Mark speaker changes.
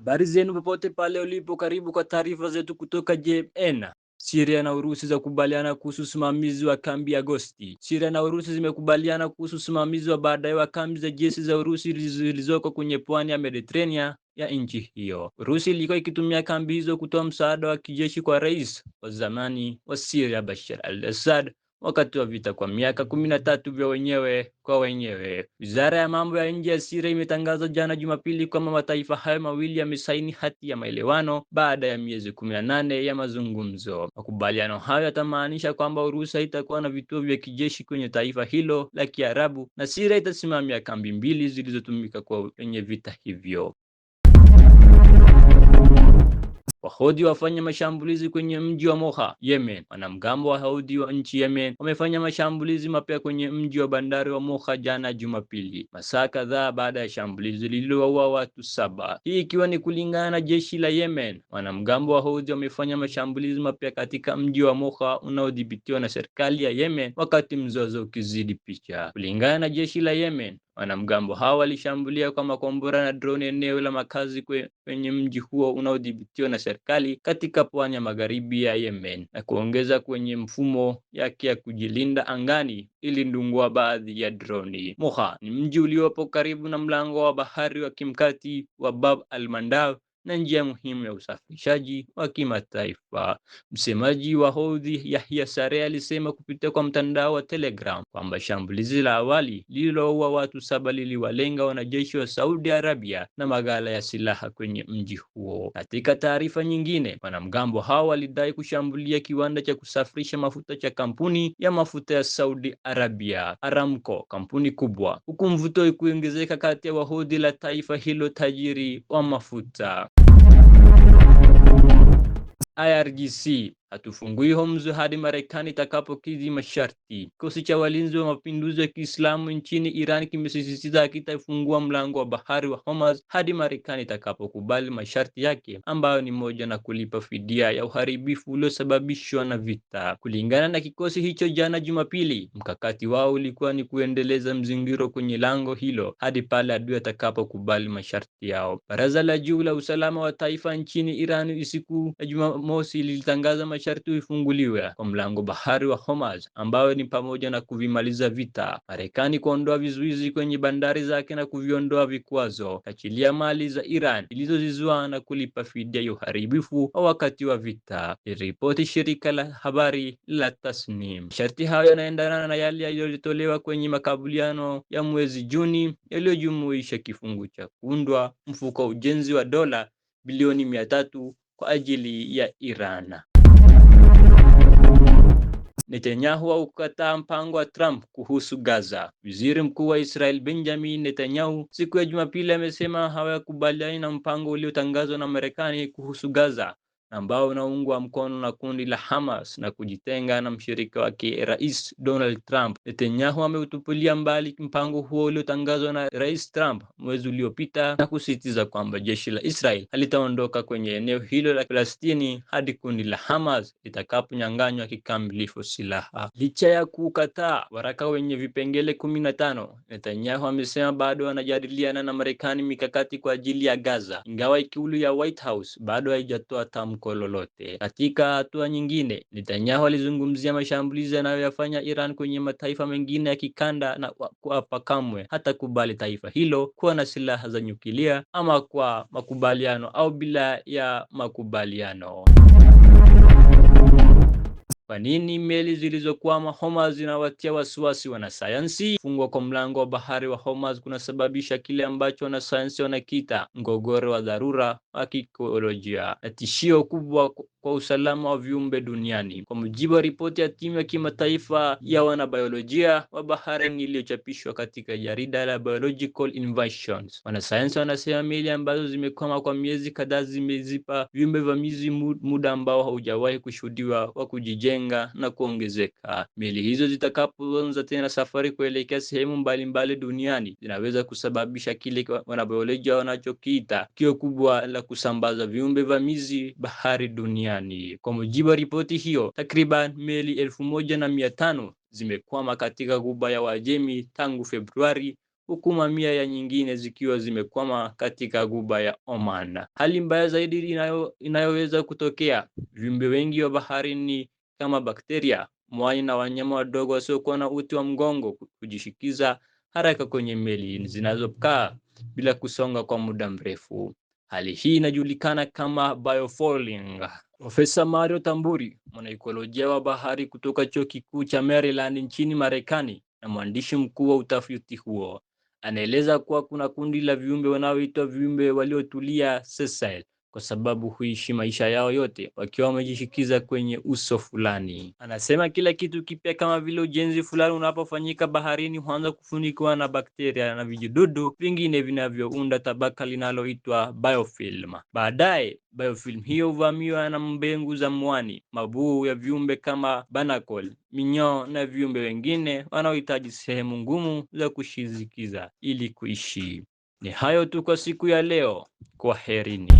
Speaker 1: Habari zenu popote pale ulipo, karibu kwa taarifa zetu kutoka JMN. Syria na Urusi za kubaliana kuhusu usimamizi wa kambi ya Agosti. Syria na Urusi zimekubaliana kuhusu usimamizi wa baadaye wa kambi za jeshi za Urusi zilizoko kwenye pwani ya Mediterania ya nchi hiyo. Urusi ilikuwa ikitumia kambi hizo kutoa msaada wa kijeshi kwa rais wa zamani wa Syria Bashar al-Assad wakati wa vita kwa miaka 13 vya wenyewe kwa wenyewe. Wizara ya mambo ya nje ya Syria imetangaza jana Jumapili kwamba mataifa hayo mawili yamesaini hati ya maelewano baada ya miezi 18 ya mazungumzo. Makubaliano hayo yatamaanisha kwamba Urusi haitakuwa na vituo vya kijeshi kwenye taifa hilo la Kiarabu na Syria itasimamia kambi mbili zilizotumika kwa kwenye vita hivyo. Wahudi wafanya mashambulizi kwenye mji wa Moha, Yemen. Wanamgambo wa Houthi wa nchi Yemen wamefanya mashambulizi mapya kwenye mji wa bandari wa Moha jana Jumapili, masaa kadhaa baada ya shambulizi lililowaua watu 7. Hii ikiwa ni kulingana na jeshi la Yemen. Wanamgambo wa Houthi wamefanya mashambulizi mapya katika mji wa Moha unaodhibitiwa na serikali ya Yemen, wakati mzozo ukizidi picha. Kulingana na jeshi la Yemen, wanamgambo hao walishambulia kwa makombora na droni eneo la makazi kwenye mji huo unaodhibitiwa na serikali katika pwani ya magharibi ya Yemen, na kuongeza kwenye mfumo yake ya kujilinda angani ilindungua baadhi ya droni. Moha ni mji uliopo karibu na mlango wa bahari wa kimkati wa Bab al-Mandab na njia muhimu ya usafirishaji wa kimataifa. Msemaji wa Houthi Yahya Saree alisema kupitia kwa mtandao wa Telegram kwamba shambulizi la awali lililoua watu 7 liliwalenga wanajeshi wa Saudi Arabia na maghala ya silaha kwenye mji huo. Katika taarifa nyingine, wanamgambo hao walidai kushambulia kiwanda cha kusafirisha mafuta cha kampuni ya mafuta ya Saudi Arabia Aramco, kampuni kubwa, huku mvuto kuongezeka kati ya Wahouthi la taifa hilo tajiri wa mafuta. IRGC hatufungui Hormuz hadi Marekani itakapokidhi masharti. Kikosi cha walinzi wa mapinduzi ya Kiislamu nchini Iran kimesisitiza hakitafungua mlango wa bahari wa Hormuz hadi Marekani itakapokubali masharti yake, ambayo ni moja na kulipa fidia ya uharibifu uliosababishwa na vita. Kulingana na kikosi hicho, jana Jumapili, mkakati wao ulikuwa ni kuendeleza mzingiro kwenye lango hilo hadi pale adui atakapokubali masharti yao. Baraza la Juu la Usalama wa Taifa nchini Iran siku ya Jumamosi lilitangaza masharti ifunguliwe kwa mlango bahari wa Hormuz, ambayo ni pamoja na kuvimaliza vita, Marekani kuondoa vizuizi kwenye bandari zake na kuviondoa vikwazo, kuachilia mali za Iran ilizozizua na kulipa fidia ya uharibifu wa wakati wa vita, liliripoti shirika la habari la Tasnim. Masharti hayo yanaendana na yale yaliyotolewa kwenye makubaliano ya mwezi Juni yaliyojumuisha kifungu cha kuundwa mfuko wa ujenzi wa dola bilioni 300 kwa ajili ya Iran. Netanyahu haukataa mpango wa Trump kuhusu Gaza. Waziri Mkuu wa Israel Benjamin Netanyahu siku ya Jumapili amesema hawakubaliani na mpango uliotangazwa na Marekani kuhusu Gaza ambao unaungwa mkono na kundi la Hamas na kujitenga na mshirika wake Rais Donald Trump. Netanyahu ameutupilia mbali mpango huo uliotangazwa na Rais Trump mwezi uliopita na kusisitiza kwamba jeshi la Israel halitaondoka kwenye eneo hilo la Palestini hadi kundi la Hamas litakaponyang'anywa kikamilifu silaha. Licha ya kukataa waraka wenye vipengele 15, Netanyahu amesema bado anajadiliana na Marekani mikakati kwa ajili ya Gaza, ingawa ikulu ya White House bado haijatoa tamko lolote. Katika hatua nyingine, Netanyahu alizungumzia mashambulizi yanayoyafanya Iran kwenye mataifa mengine ya kikanda na kuapa kamwe hatakubali taifa hilo kuwa na silaha za nyuklia ama kwa makubaliano au bila ya makubaliano. Kwa nini meli zilizokwama Hormuz zinawatia wasiwasi wanasayansi? Kufungwa kwa mlango wa bahari wa Hormuz kunasababisha kile ambacho wanasayansi wanakiita mgogoro wa dharura wa kiikolojia na tishio kubwa kwa usalama wa viumbe duniani. Kwa mujibu wa ripoti ya timu ya kimataifa ya wanabiolojia wa baharini iliyochapishwa katika jarida la Biological Invasions, wanasayansi wanasema meli ambazo zimekwama kwa miezi kadhaa zimezipa viumbe vamizi muda ambao haujawahi kushuhudiwa wa kujijenga na kuongezeka. Meli hizo zitakapoanza tena safari kuelekea sehemu mbalimbali duniani zinaweza kusababisha kile wanabiolojia wanachokiita tukio kubwa la kusambaza viumbe vamizi bahari duniani. Kwa mujibu wa ripoti hiyo, takriban meli 1,500 zimekwama katika Ghuba ya Uajemi tangu Februari huku mamia ya nyingine zikiwa zimekwama katika ghuba ya Oman. Hali mbaya zaidi inayoweza kutokea, viumbe wengi wa baharini kama bakteria, mwani na wanyama wadogo wasiokuwa na uti wa mgongo hujishikiza haraka kwenye meli zinazokaa bila kusonga kwa muda mrefu. Hali hii inajulikana kama biofouling. Profesa Mario Tamburi, mwanaikolojia wa bahari kutoka Chuo Kikuu cha Maryland nchini Marekani na mwandishi mkuu wa utafiti huo, anaeleza kuwa kuna kundi la viumbe wanaoitwa viumbe waliotulia sessile, kwa sababu huishi maisha yao yote wakiwa wamejishikiza kwenye uso fulani. Anasema kila kitu kipya kama vile ujenzi fulani unapofanyika baharini huanza kufunikwa na bakteria na vijidudu vingine vinavyounda tabaka linaloitwa biofilm. Baadaye biofilm hiyo huvamiwa na mbegu za mwani, mabuu ya viumbe kama barnacle, minyoo na viumbe wengine wanaohitaji sehemu ngumu za kushikiza ili kuishi. Ni hayo tu kwa siku ya leo. Kwaherini.